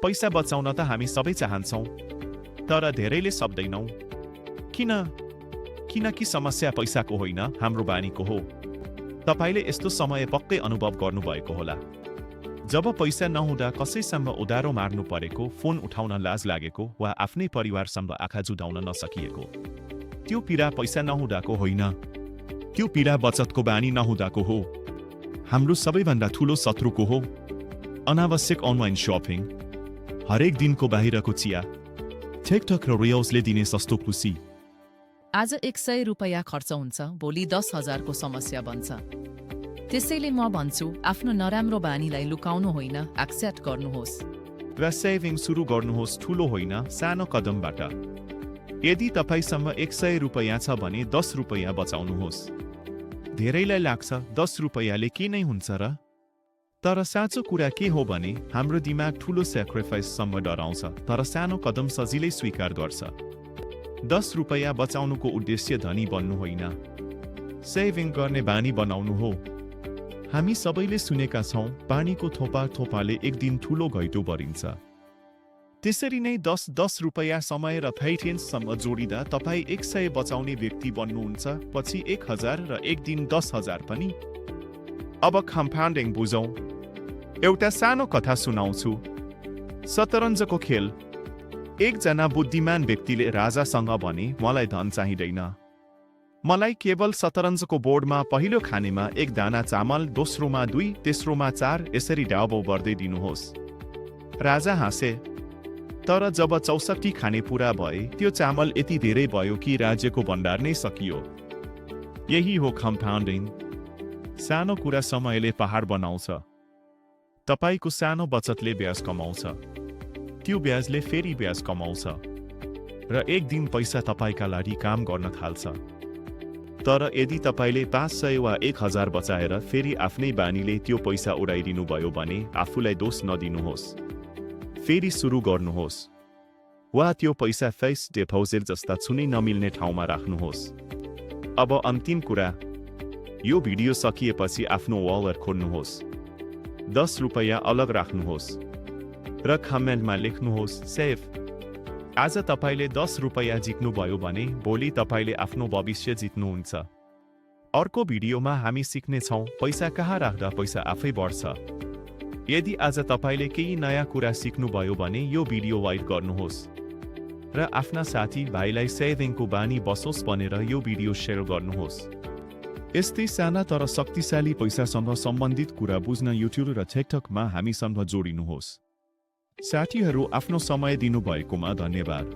पैसा बचाउन त हामी सबै चाहन्छौँ, तर धेरैले सक्दैनौँ। किनकि समस्या पैसाको होइन, हाम्रो बानीको हो। तपाईले यस्तो समय पक्कै अनुभव गर्नुभएको होला। जब पैसा नहुँदा कसैसँग उधारो मार्नु परेको, फोन उठाउन लाज लागेको वा आफ्नै परिवारसँग आँखा जुदाउन नसकिएको। त्यो पीडा पैसा नहुँदाको होइन, त्यो पीडा बचतको बानी नहुँदाको हो। हाम्रो सबैभन्दा ठुलो शत्रुको हो अनावश्यक अनलाइन शपिङ, हरेक दिनको बाहिरको चिया, टिकटक र रिल्सले दिने सस्तो खुसी। आज 100 रुपैयाँ खर्च हुन्छ, भोलि 10,000 को समस्या बन्छ। त्यसैले म भन्छु, आफ्नो नराम्रो बानीलाई लुकाउनु होइन, एक्सेप्ट गर्नुहोस् र सेभिङ सुरु गर्नुहोस्, ठुलो होइन, सानो कदमबाट। यदि तपाईसँग 100 रुपैयाँ छ भने 10 रुपैयाँ बचाउनुहोस्। धेरैलाई लाग्छ 10 रुपैयाँले के नै हुन्छ र? तर साँचो कुरा के हो भने हाम्रो दिमाग ठुलो सेक्रिफाइससम्म डराउँछ, तर सानो कदम सजिलै स्वीकार गर्छ। 10 रुपैयाँ बचाउनुको उद्देश्य धनी बन्नु होइन, सेभिङ गर्ने बानी बनाउनु हो। हामी सबैले सुनेका छौँ, पानीको थोपा थोपाले एक दिन ठुलो घैँटो भरिन्छ। त्यसरी नै 10 रुपैयाँ समय र पेशेन्ससँग जोडिँदा तपाईँ 100 बचाउने व्यक्ति बन्नुहुन्छ, पछि 1000 र एक दिन 10,000 पनि। अब कम्पाउन्डिङ बुझौँ। एउटा सानो कथा सुनाउँछु। शतरन्जको खेल। एकजना बुद्धिमान व्यक्तिले राजासँग भने, मलाई धन चाहिँदैन, मलाई केवल शतरन्जको बोर्डमा पहिलो खानेमा 1 दाना चामल, दोस्रोमा 2, तेस्रोमा 4 यसरी डाउबो गर्दै दिनुहोस्। राजा हाँसे। तर जब 64 खाने पुरा भए, त्यो चामल यति धेरै भयो कि राज्यको भण्डार नै सकियो। यही हो कम्पाउन्डिङ। सानो कुरा समयले पहाड बनाउँछ। तपाईको सानो बचतले ब्याज कमाउँछ, त्यो ब्याजले फेरि ब्याज कमाउँछ, र एक दिन पैसा तपाईका लागि काम गर्न थाल्छ। तर यदि तपाईले 500 वा 1000 बचाएर फेरि आफ्नै बानीले त्यो पैसा उडाइदिनु भयो भने आफूलाई दोष नदिनुहोस्, फेरि सुरु गर्नुहोस्, वा त्यो पैसा फिक्स्ड डिपोजिट जस्ता छुनै नमिल्ने ठाउँमा राख्नुहोस्। अब अन्तिम कुरा, यो भिडियो सकिएपछि आफ्नो वालेट खोल्नुहोस्, 10 रुपैयाँ अलग राख्नुहोस् र कमेन्टमा लेख्नुहोस् सेभ। आज तपाईले 10 रुपैयाँ जित्नुभयो भने भोलि तपाईले आफ्नो भविष्य जित्नुहुन्छ। अर्को भिडियोमा हामी सिक्नेछौँ पैसा कहाँ राख्दा पैसा आफै बढ्छ। यदि आज तपाईले केही नयाँ कुरा सिक्नुभयो भने यो भिडियो लाइक गर्नुहोस् र आफ्ना साथी भाइलाई सेभिङको बानी बसोस् भनेर यो भिडियो सेयर गर्नुहोस्। यस्तै साना तर शक्तिशाली पैसासँग सम्बन्धित कुरा बुझ्न युट्युब र टिकटकमा हामीसँग जोडिनुहोस्। साथीहरू, आफ्नो समय दिनुभएकोमा धन्यवाद।